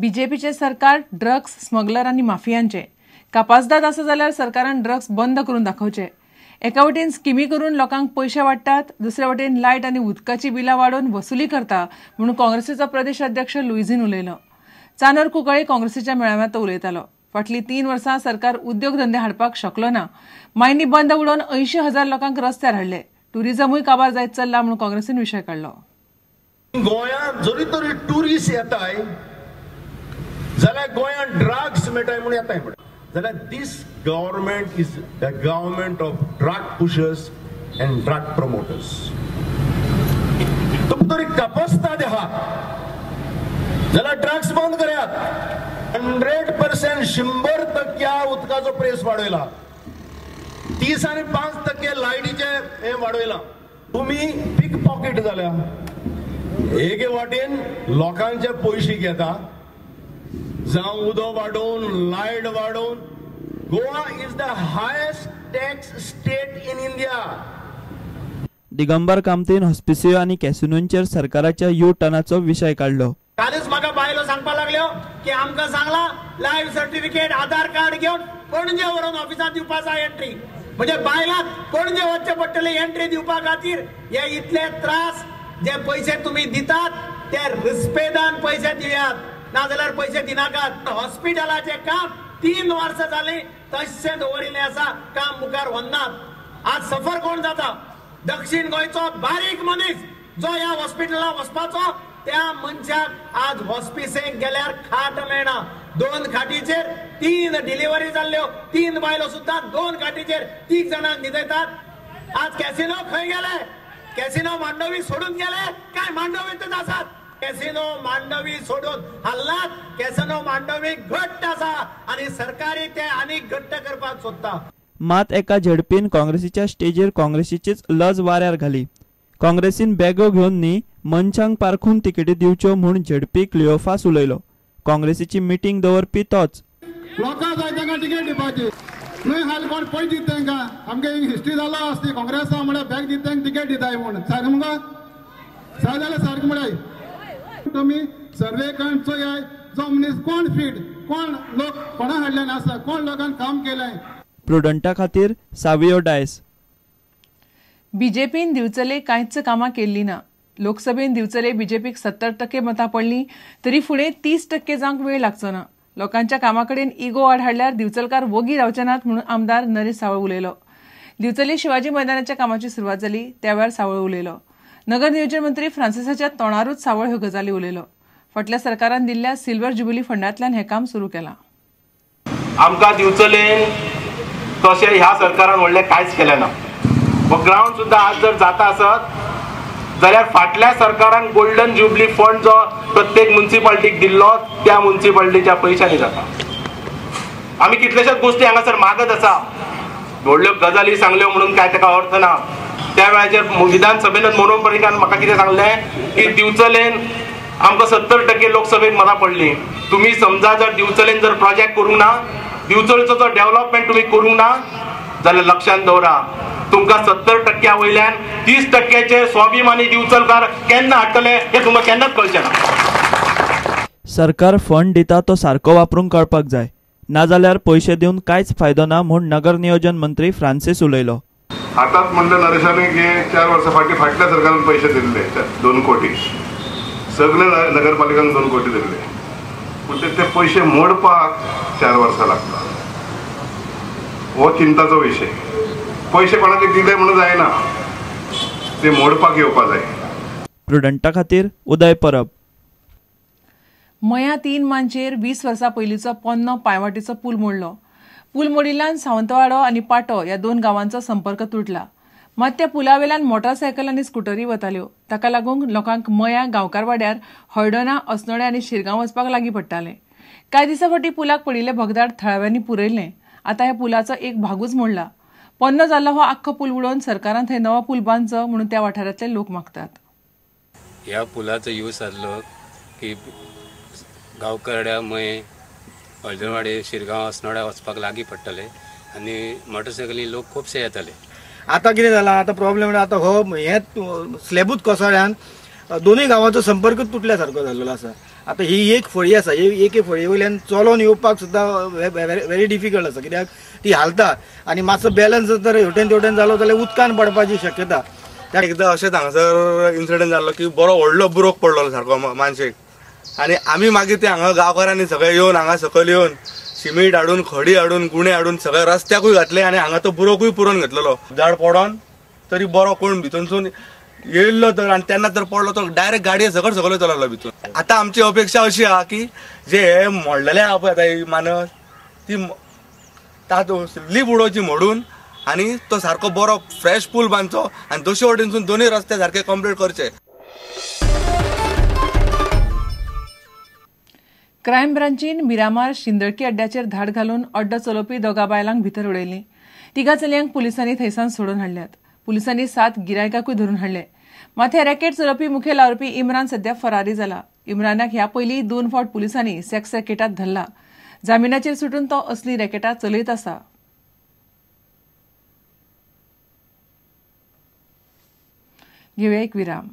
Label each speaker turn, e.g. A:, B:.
A: बीजेपीचें सरकार drugs smuggler आनी माफियांचें. कापासदाद आसा जाल्यार सरकारान ड्रग्स बंद करून दाखोवचें. एका वटेन स्किमी करून लोकांक पयशे वाडटात, दुसऱ्या वटेन लायट आनी उदकाची बिलां वाडोवन वसुली करता म्हणून काँग्रेसीचो प्रदेश अध्यक्ष लुईझीन उलयलो. चांदोर कुंकळ्ळे काँग्रेसीच्या मेळाव्यांत तो उलयतालो. फाटलीं 3 वर्सां सरकार उद्योगधंदे हाडपाक शकलो ना. मायनी बंद उडोवन 80,000 लोकांक रस्त्यार हाडले. टुरिझमूय काबार जायत चल्ला म्हणून काँग्रेसीन विशय काडलो.
B: गोंयांत जरी तरी टुरिस्ट येताय जाल्यार गोंयांत ड्रग्स मेळटाय म्हूण येताय म्हणटा जाल्यार this government is the government of drug pushers and drug promoters. तुमकां तरी कापस्ताद आहा जाल्यार ड्रग्स बंद करात. 100% 100% उदकाचो प्रेस वाडयला, 30 आनी 5% लायटीचे हे वाडयला. तुमी पीक पॉकेट जाल्या, एके वाटेन लोकांचे पयशे घेता, जावं उदक वाडोवन लायट वाडोवन. Goa is the highest tax state in India.
C: Digambar कामतीन Hospicio आनी कॅसिनोंचेर सरकाराच्या you टर्नाचो विशय काडलो.
D: कालच म्हाका बायलो सांगपाक लागल्यो की आमकां सांगला लायफ सर्टिफिकेट आधार कार्ड घेवन पणजे व्हरून ऑफिसांत दिवपाचा एंट्री, म्हणजे बायलांक पणजे वचचें पडटलें एंट्री दिवपा खातीर. हे इतले त्रास, जे पयशे तुमी दितात ते रिस्पेदान पयशे दियात, नाजाल्यार पयशे दिनाकात. हॉस्पिटलाचें काम 3 वर्सां जालीं तशें दवरिल्लें आसा, काम मुखार व्हरनात. आज सफर कोण जाता? दक्षिण गोंयचो बारीक मनीस जो ह्या हॉस्पिटलांत वचपाचो त्या मनशाक आज हॉस्पिसेक गेल्यार खाट मेळना. 2 खाटीचेर 3 डिलिव्हरी जाल्ल्यो, 3 बायलो सुद्दां 2 खाटीचेर 3 जाणांक न्हिदयतात. आज कॅसिनो खंय गेले? कॅसिनो मांडवी सोडून गेले काय मांडवींतच आसात? कॅसिनो मांडवी सोडून हल्लात. कॅसिनो मांडवी घट्ट आसा आनी सरकारी ते आनीक घट्ट करपाक सोदता.
C: मात एका झेडपीन काँग्रेसीच्या स्टेजीर काँग्रेसीचीच लज वाऱ्यार घाली. काँग्रेसीन बॅगो घेवन न्ही मनशांक पारखून तिकेटी दिवच्यो म्हूण झेडपी क्लिओफास उलयलो. काँग्रेसीची मिटींग दवरपी तोच.
E: लोकांक जाय तांकां तिकेट दिवपाची न्हय, हाल कोण पयशे दिता तांकां. आमगे हिस्ट्री जालो आसती काँग्रेसा म्हळ्यार बॅग दिता तांकां तिकेट दिताय म्हूण. सारकें मुगो? सारकें जाल्यार सारकें म्हळ्यार तुमी सर्वे करून चोयाय जो मनीस कोण फीट, कोण लोक कोणा हाडल्यान आसा, कोण लोकांक काम केलें.
C: प्रुडंटा खातीर सावियो डायस.
A: बीजेपीन दिवचले कांयच कामां केल्ली ना. लोकसभेन दिवचले बीजेपीक 70% मतां पडलीं तरी फुडें 30% जावंक वेळ लागचो ना. लोकांच्या कामा कडेन इगो आड हाडल्यार दिवचलकार वोगी रावचे नात म्हणून आमदार नरेश सावळ उलयलो. दिवचले शिवाजी मैदानाच्या कामाची सुरवात जाली त्या वेळार सावळ उलयलो. नगर नियोजन मंत्री फ्रांसिसाच्या तोंडारूच सावळ ह्यो गजाली उलयलो. फाटल्या सरकारान दिल्ल्या सिल्वर जुबिली फंडांतल्यान हें काम सुरू केलां.
F: आमकां दिवचलेन तशें ह्या सरकारान व्हडलें कांयच केलें ना. ग्रावंड सुद्दां आज जर जाता आसत जाल्यार फाटल्या सरकारान गोल्डन जुबली फंड जो प्रत्येक मुन्सिपाल्टीक दिल्लो त्या मुन्सिपाल्टीच्या पयशांनी जाता. आमी कितलेशेच गोश्टी हांगासर मागत आसा, व्हडल्यो गजाली सांगल्यो म्हणून काय ताका अर्थ ना. त्या वेळाचेर विधानसभेनच मनोहर पर्रीकारान म्हाका कितें सांगलें की दिवचलेन आमकां 70% लोकसभेक मतां पडलीं, तुमी समजा जर दिवचलेन जर प्रोजेक्ट करूंक ना, दिवचलचो जो डेव्हलपमेंट तुमी करूंक ना जाल्यार लक्षांत दवरा तुमकां 70% वयल्यान 30% स्वाभिमानी दिवचलकार केन्ना हाडटले हें तुमकां केन्नाच कळचें ना.
C: सरकार फंड दिता तो सारको वापरूंक कळपाक जाय, नाजाल्यार पयशे दिवन कांयच फायदो ना म्हूण नगर नियोजन मंत्री फ्रांसीस उलयलो.
G: आतांच म्हणलें नरेशान की 4 वर्सां फाटीं फाटल्या सरकारान पयशे दिल्ले 2 कोटी, सगळे नगरपालिकांक 2 कोटी दिल्ले, पूण ते पयशे मोडपाक 4 वर्सां लागता. हो चिंताचो विशय. पयशे कोणाक दिले म्हणून जायना, ते मोडपाक येवपा जाय.
C: प्रुडंटा खातीर उदय परब.
A: मया 3 मांचेर 20 वर्सां पयलींचो पोन्नो पांयवाटेचो पूल मोडलो. पूल मोडिल्ल्यान सावंतवाडो आनी पाटो ह्या 2 गांवांचो संपर्क तुटला. मात त्या पुलावेल्यान मोटारसायकल आनी स्कुटरी वताल्यो. ताका लागून लोकांक मया गांवकारवाड्यार हळदोणा, अस्नोडें आनी शिरगांव वचपाक लागीं पडटालें. कांय दिसां फाटीं पुलाक पडिल्लें भगदाड थळाव्यांनी पुरयल्लें. आतां ह्या पुलाचो एक भागूच मोडला. पोन्नो जाल्लो हो आख्खो पूल उडोवन सरकारान थंय नवो पूल बांदचो म्हणून त्या वाठारांतले लोक मागतात.
H: ह्या पुलाचो यूज जाल्लो की गांवकरड्या, मये, हळदणवाडे, शिरगांव, अस्नोड्या वचपाक लागीं पडटले आनी मोटरसायकली लोक खुबशे येताले.
I: आतां कितें जालां, आतां प्रॉब्लेम आतां हो हें स्लॅबूच कोसळ्यान दोनूय गांवाचो संपर्क तुटल्या सारको जाल्लो आसा. आतां ही एक फळी आसा, ही एके फळये वयल्यान चलोन येवपाक सुद्दां व्हेरी डिफिकल्ट आसा, कित्याक ती हालता आनी मातसो बॅलन्स जर हेवटेन तेवटेन जालो जाल्यार उदकान पडपाची शक्यता.
J: एकदां अशेंच हांगासर इन्सिडंट जाल्लो की बरो व्हडलो बुरोक पडलो सारको मानशेक आनी आमी मागीर ते हांगा गांवकारांनी सगळे येवन हांगा सकयल येवन सिमेंट हाडून खडी हाडून गुणे हाडून सगळे रस्त्याकूय घातले आनी हांगा तो बुरोकूय पुरोवन घेतलेलो. झाड पडोन तरी बरो कोण भितूनसून येयल्लो तर आनी तेन्ना तर पडलो तो डायरेक्ट गाडये सकट सकयल चललो भितून. आतां आमची अपेक्षा अशी आहा की जे हे मोडलेले आहा पळय आतां ही मानस ती तातूंत लीप उडोवची मोडून आनी तो सारको बरो फ्रेश पूल बांदचो आनी दोशी वटेनसून दोनूय रस्ते सारके कंप्लीट करचे.
A: क्रायम ब्रांचीन मिरामार शिंदळकी अड्ड्याचेर धाड घालून अड्डो चलोवपी दोगा बायलांक भितर उडयलीं. तिगा चलयांक पुलिसांनी थंयसान सोडून हाडल्यात. पुलिसांनी 7 गिरायकांकूय धरून हाडले. मात हे रॅकेट चलोवपी मुखेल आरोपी इम्रान सध्या फरारी जाला. इम्रानाक ह्या पयलीं 2 फावट पुलिसांनी सेक्स रॅकेटात धरला. जामिनाचेर सुटून तो असली रॅकेटां चलयत आसा. घेवया एक विराम.